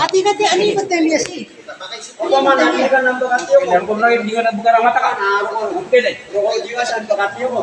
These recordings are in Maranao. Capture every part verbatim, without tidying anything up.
Ati kati ani ko tali asi. Opama na di ka na bakatiyo ko. Di ka na bakatiyo ko.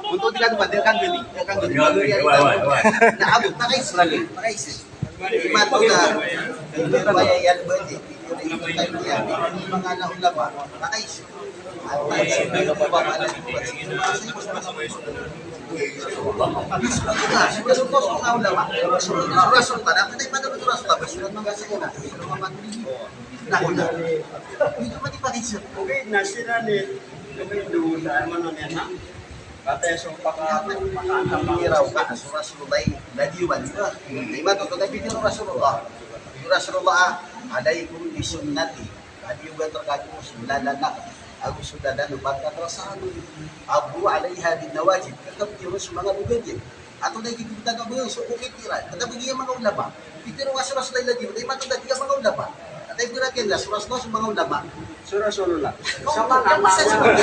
Untuk tidak dipanggilkan beli, ya kan beli. Nah, aku pakai sih, pakai sih. Iman ko na, kaya yan ba di? Mga anak ulama, pakai sih. Rasul, Rasul, Rasul, Rasul, Rasul, Rasul, Rasul, Nah, ito mati pa rin siya. Okay, na sila ni, okay, doon sa ano na yan, ha? Kataya so paka, paka, paka, iraw ka, so Rasulullah, ladiwan ka. Di ba, to, to, to, Rasulullah. Rasulullah, alaikum bi sunnati. Ladiwan ka, so lalan na. Ago so lalan, bakat rasahan. Abu alaiha bin nawajid. Kakapit yun sa mga bugad yan. Ato na ikikita ka ba so okit iran. Kada bagi ang mga ulama. Pitero nga so Rasulullah lagi, na iman to lagi ang mga ulama. At ay berarti na so Rasulullah so mga ulama. So Rasulullah. Sama na, sama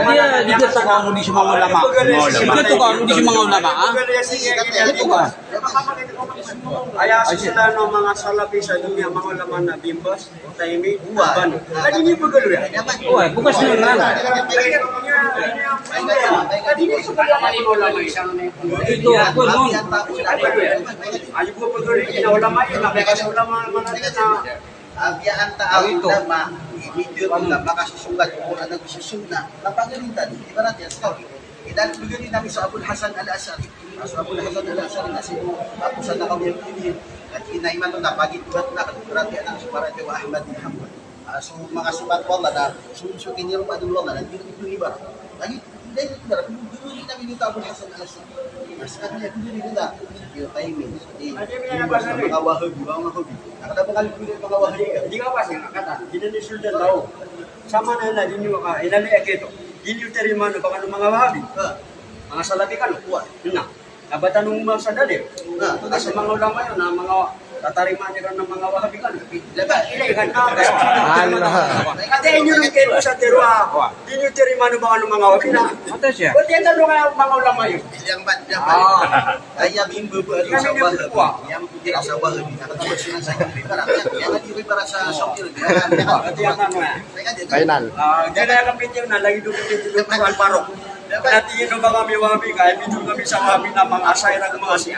na. Di ka sa kamo di sa mga ulama. Di ka to ka, di sa mga ulama, ha? Di ka. Aya sila no mga salafi sa dunya, mga ulama na Bin Baz, Uthaymin, Albani. Lagi niyo pagalo yan. Oway, bukas na lang. Ito, ako, no. Ayo po pagalo yan, ulama yan, na kaya sa ulama, mga na. Abiya anta ulama, imidyo na makasusugat ko na nagsusunna, na pagalintan, ibarat yan, sa Idan bigyan din namin sa Abul Hasan Al-Ash'ari. So Abul Hasan Al-Ash'ari na si Abu Sana Kawiyah Pini. At inaiman na pagitugat na, berarti anak si para Jawa Ahmad bin Hanbal. Ah, so, makasipat ko Allah na, so, so, kiniro pa din Allah na, hindi ko ibarat. Lagi, hindi ko ibarat. Dulu din namin ito Abul Hasan Al-Ash'ari. Mas kanya dulu din na, yung timing. Hindi, hindi, mga Wahabi, mga Wahabi. Nakatabangal ko yung mga Wahabi. Hindi ka pa, sir, nakata. Hindi na ni Sultan daw. Sama na na, di niyo ka, inali akito. Di niyo tarimaan o ba kano mga Wahabi? Ah. Mga Salafi kano? Wa. Na. Abatan mo sa dalil. Ah. Kasi mga ulama yun, na mga tatarimaan nila ng mga Wahabi kano. Diba? Ilay kan ka. Allah. Kati inyo nung kayo sa tiro, ah. Wa. Di niyo tarimaan o ba kano mga Wahabi na? Mata siya. Buti yan tanong nga mga ulama yun. Yang ba, yang ba? Ah. Kaya bimbo po ano sa Wahabi. Wa. Yang Hindi ka sa Wahabi, nakatapos sila sa Wahabi. Para, kaya, kaya nga di ko para sa Shakir, kaya, kaya, kaya, kaya, kaya, kaya, Final. Ah, kaya, kaya kami tiyo na, lagi doon kami tiyo na Al Barok. Kaya tingin ko ba kami Wahabi, kaya medyo kami sa Wahabi na mga Asha'ira, mga Shia.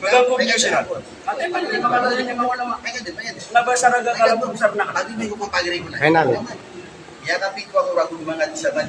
Baga ko niyo sila. Ate, pag di ba kayo niya mawala ma-, Kaya, kaya, kaya, kaya, nabasa na gagawin ko sa na. Pag di ko mapagri ko na. Final. Kaya kapit ko ako, rago mga di sa Bali.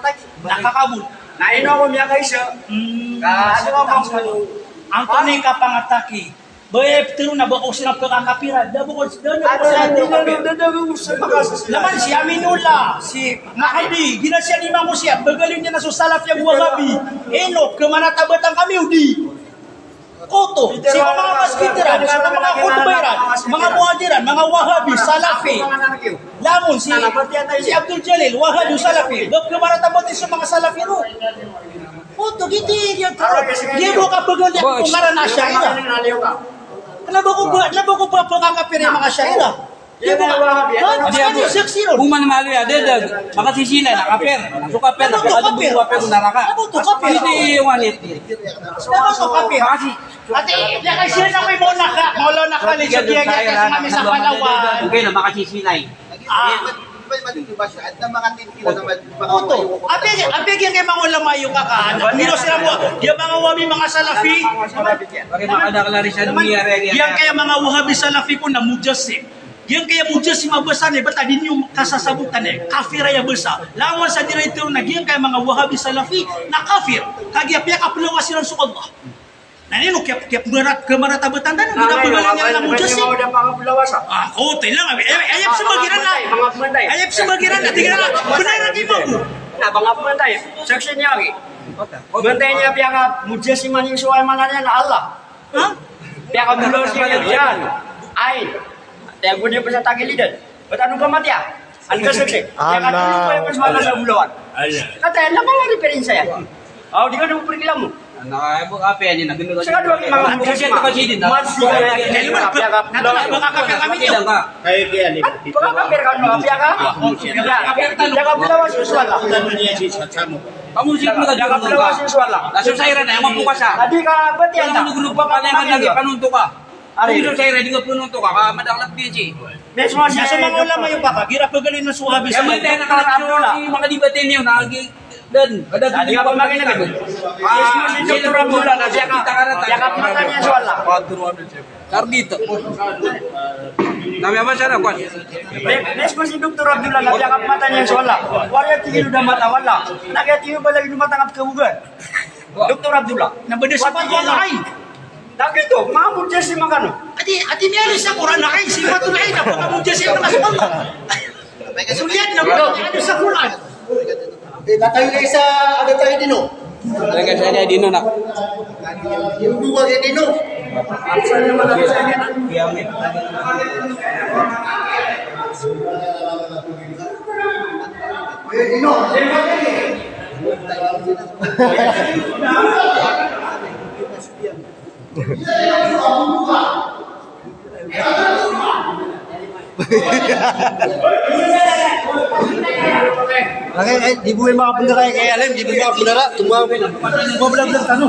pangataki. Nakakabot. Na ino ako miyakaisa. Hmm. Ka, ano ka bang sa Antonio ka pangataki. Ba aya ptharoon a ba ko sii pkhakapiran. Da ba ko, da, da ba ko sii pkhakapiran. Laman si Aminullah, si Mahdi, giya siya di mangosiyat, pagaliyo niyan a so Salafi ago Wahabi. Ino, khamaratabatang kami o di. Koto, sii ko manga masgit iran, sii ko manga khutbah iran, manga muhadirin, manga Wahabi, Salafi. Langon si, si Abdul Jalil, Wahabi, Salafi. Da khamaratabati so manga Salafi roo. Oto, giyoto i giyoto. Giya bo kapagaliyo ko ngaran a Asha'irah. Kna ba ko ba, kna ba ko ba pkhakapir i manga Asha'irah? Giya bo ka, ha? Adi, adi, saksi ron. Oman malo iya, da, da, makasisinay na kapir. So kapir, kapir, kapir ko naraka. Ano to, kapir? Adi, wanit. Ano to, kapir? Kasi, ati, iya ka siya na may mawla na ka, mawla na ka, lalo sa giya, giya, sa kami sa Palawan. Okay na, makasisinay. Ah. Oto. Apiya, apiya giyangkaya manga ulama iyo kaka. Miro siran bo, giyangkaya manga Wahabi, manga Salafi. Giyangkaya manga Wahabi Salafi ko na mujassim. Giyangkaya mujassim a basa niyan, bata di niyo kasasabotan iyan. Kafir aya basa. Langon sa di iran tharoon a giyangkaya manga Wahabi Salafi na kafir. Kagiya piyakaplawas iran so Allah. Na ino kiyap, kiyap berat, kiyap berat a berat tanda na, na, di na pagaliyo niyan na mujassim. Ah, oto, ino nga, eh, eh, aya pzambagiran na. Aya pzambagiran na, tig iran na, bnar a di mago. Na, manga pamantay, saksi niyan lagi. Pamantay niyan piyaka mujassim iyan so, aya maana niyan na Allah. Ha? Piyaka mujassim iyan, ain. Aya goni pn sa tagilidan. Bata no pamatiya. Ano ka saksi? Ana. Aya katlo ko aya pn sa manga sa bolawan. Aya. Kata aya na manga referensya iyan. Aw, di ka na perikilamo. Ana, aya bo kapiya niyan na ganda. Sa kadwa manga mujassim. Mujassim ka sidin. Mujassim ka sidin. Kaya kaya ni. Pagkakapir kami niyo. Kaya kaya ni. Pagkakapir kami niyo. Piyaka. Piyaka bolawan so suwala. Kamu sii pnagkadiyar ka. Piyaka bolawan so suwala. Laso sa iran na, aya mambo ka sa. Adi ka, bati anda. Kamu grupo ka na, aya ka na, panonto ka. Ari. Ito sa ira, di ka punong to ka, ka madakl a P G. Mismo si, mismo si manga ulama iyo kaka, gira pagaliyo na so Wahabi. Kaya mantay na kalakyo, manga debate niyo, na agi, dan, ada. Adi ka pamakineg. Ah, mismo si Doktor Abdullah, na piyaka, piyakapmata niyan so Allah. Tarbit. Kami apa sana, kuwan? Mi-, mismo si Doktor Abdullah, na piyakapmata niyan so Allah. Wala tig iyan o da matawala. Na kaya tig iyan o ba lagid o matangap kabugan. Doktor Abdullah. Na ba da sifatul ain? Takito, manga mujassim kano. Ati, ati miyaaloy sa Qur'an a ain, sifatul ain, na ba manga mujassim na so Allah. So liyan na ba miyaaloy sa Qur'an. Eh, katayo kayo sa, ada tayo dino. Ada tayo dino na. Yung buwag yung dino. Lagid, eh, di bo makapndara, eh, alim, di bo makapndara, tumawag. Mablablab tano.